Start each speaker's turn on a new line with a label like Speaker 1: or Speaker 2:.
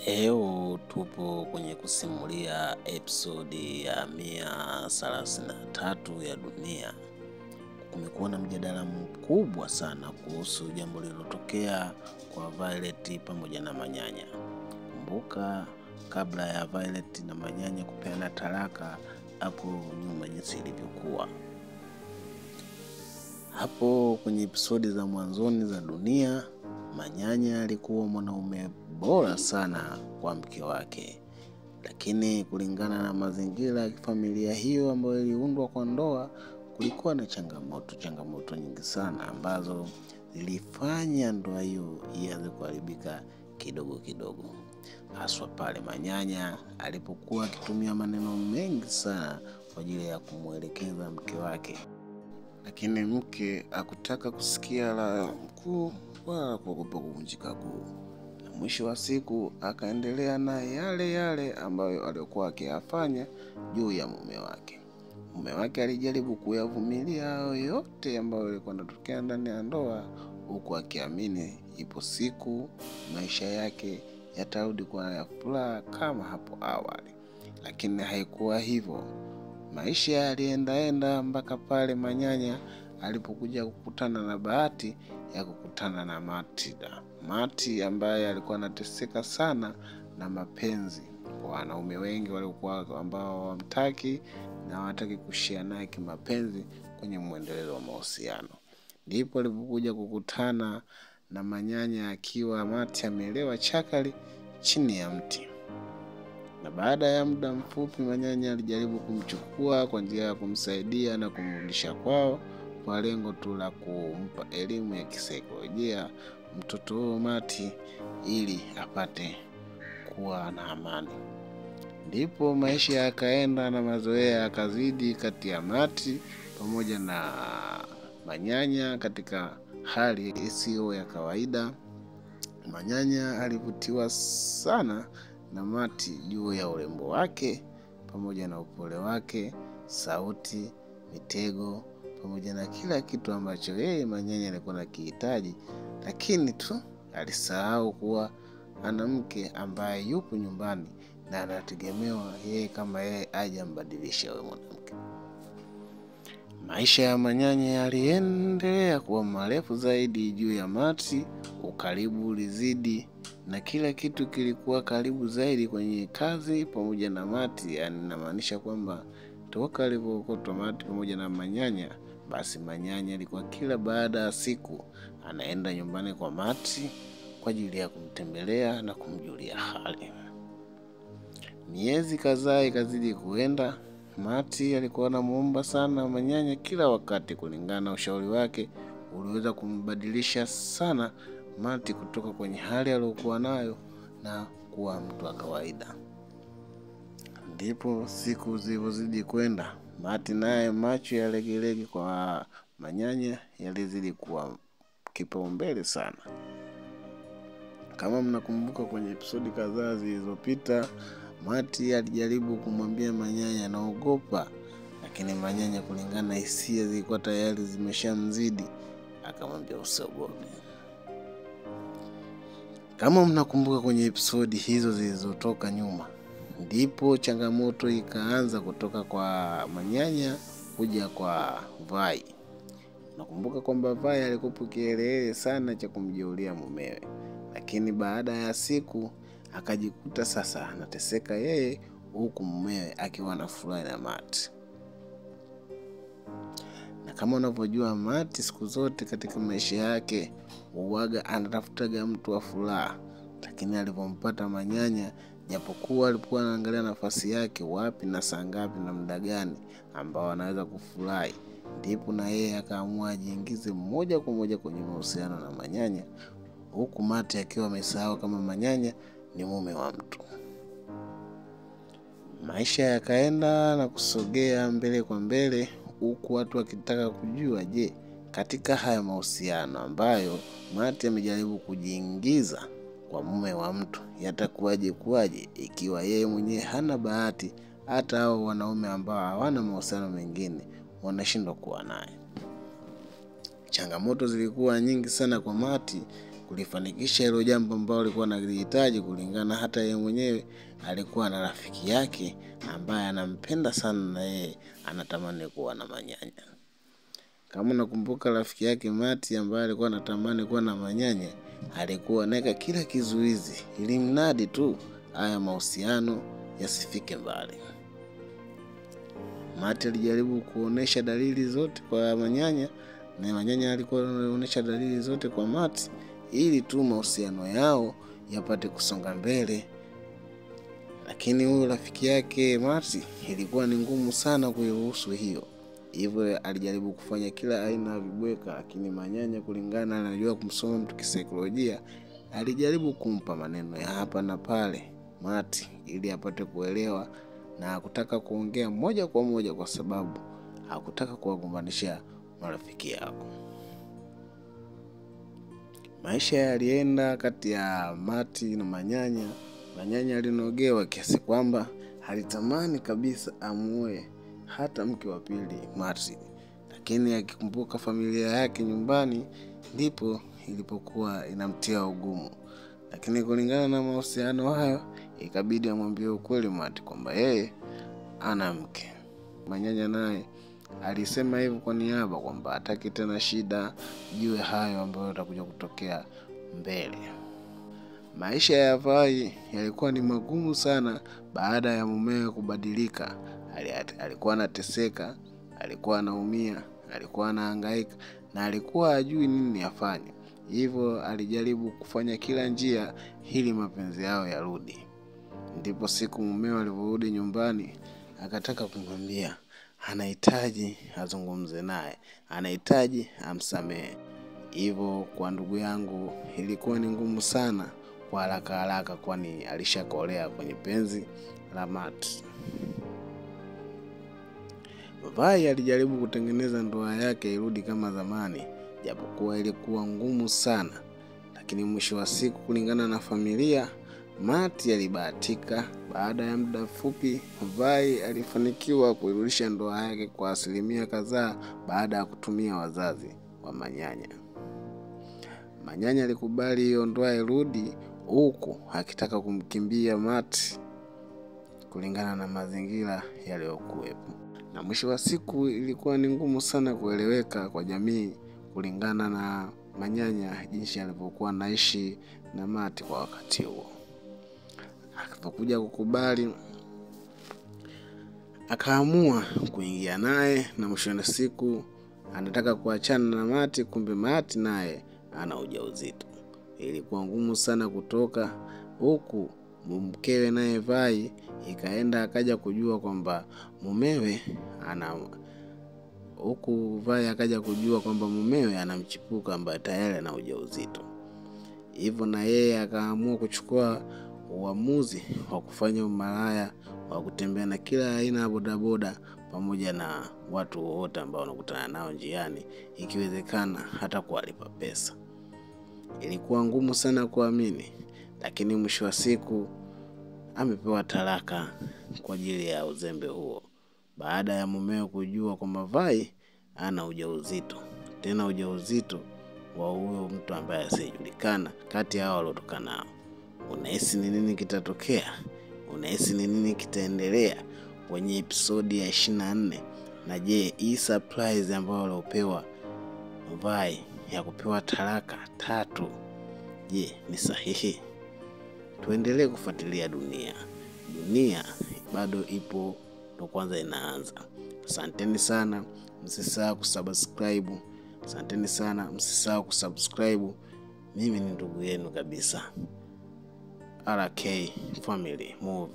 Speaker 1: Leo tupo kwenye kusimulia episodi ya 133 ya Dunia. Kumekuwa na mjadala mkubwa sana kuhusu jambo lililotokea kwa Violet pamoja na Manyanya. Kumbuka kabla ya Violet na Manyanya kupeana talaka hapo nyuma jinsi ilivyokuwa. Hapo kwenye episodi za mwanzoni za Dunia, Manyanya alikuwa mwanaume bora sana kwa mke wake. Lakini kulingana na mazingira ya familia hiyo ambayo iliundwa kwa ndoa, kulikuwa na changamoto nyingi sana ambazo zilifanya ndoa hiyo ianze kuharibika kidogo kidogo. Haswa pale Manyanya alipokuwa akitumia maneno mengi sana kwa ajili ya kumuelekeza mke wake.
Speaker 2: Lakini mke hakutaka kusikia la mkuu wala kuogopa kuvunjika guu. Na mwisho wa siku akaendelea na yale yale ambayo alikuwa akiyafanya juu ya mume wake. Mume wake alijaribu kuyavumilia hayo yote ambayo yalikuwa yanatokea ndani ya ndoa, huku akiamini ipo siku maisha yake yatarudi kuwa ya furaha kama hapo awali. Lakini haikuwa hivyo. Maisha yaliendaenda mpaka pale Manyanya alipokuja kukutana na bahati ya kukutana na Matilda. Mati ambaye alikuwa anateseka sana na mapenzi kwa wanaume wengi waliokuwa ambao hawamtaki na hawataki kushare naye kimapenzi kwenye muendelezo wa mahusiano. Ndipo alipokuja kukutana na Manyanya akiwa Mati amelewa chakali chini ya mti. Na baada ya muda mfupi Manyanya alijaribu kumchukua kwa njia ya kumsaidia na kumrudisha kwao kwa lengo tu la kumpa elimu ya kisaikolojia mtoto huyo Mati ili apate kuwa na amani. Ndipo maisha yakaenda na mazoea yakazidi kati ya Mati pamoja na Manyanya katika hali isiyo ya kawaida. Manyanya alivutiwa sana na Mati juu ya urembo wake pamoja na upole wake, sauti, mitego pamoja na kila kitu ambacho yeye Manyanya alikuwa anakihitaji. Lakini tu alisahau kuwa ana mke ambaye yupo nyumbani na anategemewa yeye kama yeye aje ambadilishe huyo mwanamke. Maisha ya Manyanya yaliendelea kuwa marefu zaidi juu ya Mati, ukaribu ulizidi na kila kitu kilikuwa karibu zaidi kwenye kazi pamoja na Mati. Yani inamaanisha kwamba toka alipookotwa Mati pamoja na Manyanya, basi Manyanya alikuwa kila baada ya siku anaenda nyumbani kwa Mati kwa ajili ya kumtembelea na kumjulia hali. Miezi kadhaa ikazidi kuenda. Mati alikuwa anamuomba sana Manyanya kila wakati. Kulingana na ushauri wake uliweza kumbadilisha sana Mati kutoka kwenye hali aliyokuwa nayo na kuwa mtu wa kawaida. Ndipo siku zilizozidi kwenda, Mati naye macho ya legelege kwa Manyanya yalizidi kuwa kipaumbele sana. Kama mnakumbuka kwenye episodi kadhaa zilizopita, Mati alijaribu kumwambia Manyanya anaogopa, lakini Manyanya kulingana na hisia zilikuwa tayari zimeshamzidi, akamwambia usiogope. Kama mnakumbuka kwenye episodi hizo zilizotoka nyuma, ndipo changamoto ikaanza kutoka kwa Manyanya kuja kwa Vai. Nakumbuka kwamba Vai alikuwa kielele sana cha kumjeulia mumewe, lakini baada ya siku akajikuta sasa anateseka yeye huku mumewe akiwa na furaha na Mati. Na kama unavyojua Mati siku zote katika maisha yake huwaga anatafutaga mtu wa furaha, lakini alipompata Manyanya, japokuwa alikuwa anaangalia nafasi yake wapi na saa ngapi na muda gani ambao anaweza kufurahi, ndipo na yeye akaamua ajiingize moja kwa moja kwenye mahusiano na Manyanya, huku Mati akiwa amesahau kama Manyanya ni mume wa mtu. Maisha yakaenda na kusogea mbele kwa mbele, huku watu wakitaka kujua, je, katika haya mahusiano ambayo Mati amejaribu kujiingiza kwa mume wa mtu yatakuwaje kuwaje ikiwa yeye mwenyewe hana bahati, hata hao wanaume ambao hawana mahusiano mengine wanashindwa kuwa naye. Changamoto zilikuwa nyingi sana kwa Mati
Speaker 1: Kulifanikisha hilo jambo ambalo alikuwa analihitaji, kulingana hata yeye mwenyewe alikuwa na rafiki yake ambaye anampenda sana na yeye anatamani kuwa na Manyanya. Kama nakumbuka, rafiki yake Mati ambaye alikuwa anatamani kuwa na Manyanya alikuwa anaweka kila kizuizi ili mnadi tu haya mahusiano yasifike mbali. Mati alijaribu kuonesha dalili zote kwa Manyanya na Manyanya alikuwa anaonesha dalili zote kwa Mati ili tu mahusiano yao yapate kusonga mbele. Lakini huyu rafiki yake Mati ilikuwa ni ngumu sana kuiruhusu hiyo. Hivyo alijaribu kufanya kila aina ya vibweka, lakini Manyanya kulingana anajua kumsoma mtu kisaikolojia, alijaribu kumpa maneno ya hapa na pale Mati ili apate kuelewa, na hakutaka kuongea moja kwa moja kwa sababu hakutaka kuwagombanisha marafiki yao. Maisha yalienda kati ya Mati na Manyanya. Manyanya alinogewa kiasi kwamba alitamani kabisa amuoe hata mke wa pili Mati, lakini akikumbuka familia yake nyumbani ndipo ilipokuwa inamtia ugumu. Lakini kulingana na mahusiano hayo ikabidi amwambie ukweli Mati kwamba yeye ana mke. Manyanya naye alisema hivyo kwa niaba kwamba hataki tena shida juu ya hayo ambayo yatakuja kutokea mbele. Maisha ya Vai yalikuwa ni magumu sana baada ya mumewe kubadilika. Alikuwa anateseka, alikuwa anaumia, alikuwa anahangaika na alikuwa hajui nini afanye. Hivyo alijaribu kufanya kila njia ili mapenzi yao yarudi. Ndipo siku mumewe aliporudi nyumbani akataka kumwambia anahitaji azungumze naye, anahitaji amsamehe. Hivyo kwa ndugu yangu ilikuwa ni ngumu sana kwa haraka haraka, kwani alishakolea kwenye penzi la Mati. Vai alijaribu kutengeneza ndoa yake irudi kama zamani, japokuwa ilikuwa ngumu sana. Lakini mwisho wa siku kulingana na familia, Mati alibahatika. Baada ya muda mfupi, Vai alifanikiwa kuirudisha ndoa yake kwa asilimia kadhaa baada ya kutumia wazazi wa Manyanya. Manyanya alikubali hiyo ndoa irudi, huku akitaka kumkimbia Mati kulingana na mazingira yaliyokuwepo. Na mwisho wa siku ilikuwa ni ngumu sana kueleweka kwa jamii kulingana na Manyanya jinsi alivyokuwa anaishi na Mati kwa wakati huo. Akapokuja kukubali akaamua kuingia naye, na mwisho wa siku anataka kuachana na Mati, kumbe Mati naye ana ujauzito. Ilikuwa ngumu sana kutoka, huku mkewe naye Vai ikaenda akaja kujua kwamba mumewe ana huku Vai akaja kujua kwamba mumewe anamchipuka ambaye tayari ana ujauzito. Hivyo na yeye akaamua kuchukua uamuzi wa kufanya umalaya wa kutembea na kila aina ya bodaboda pamoja na watu wote ambao wanakutana nao njiani, ikiwezekana hata kuwalipa pesa. Ilikuwa ngumu sana kuamini, lakini mwisho wa siku amepewa talaka kwa ajili ya uzembe huo, baada ya mumeo kujua kwamba Vai ana ujauzito, tena ujauzito wa huyo mtu ambaye asiyejulikana kati ya hao waliotoka nao. Unahisi ni nini kitatokea? Unahisi ni nini kitaendelea kwenye episodi ya 24? Na je, hii surprise ambayo waliopewa Vai ya kupewa talaka 3, je, ni sahihi? Tuendelee kufuatilia dunia. Dunia bado ipo, ndo kwanza inaanza. Asanteni sana, msisahau kusubscribe. Asanteni sana, msisahau kusubscribe. Mimi ni ndugu yenu kabisa, RK Family Move.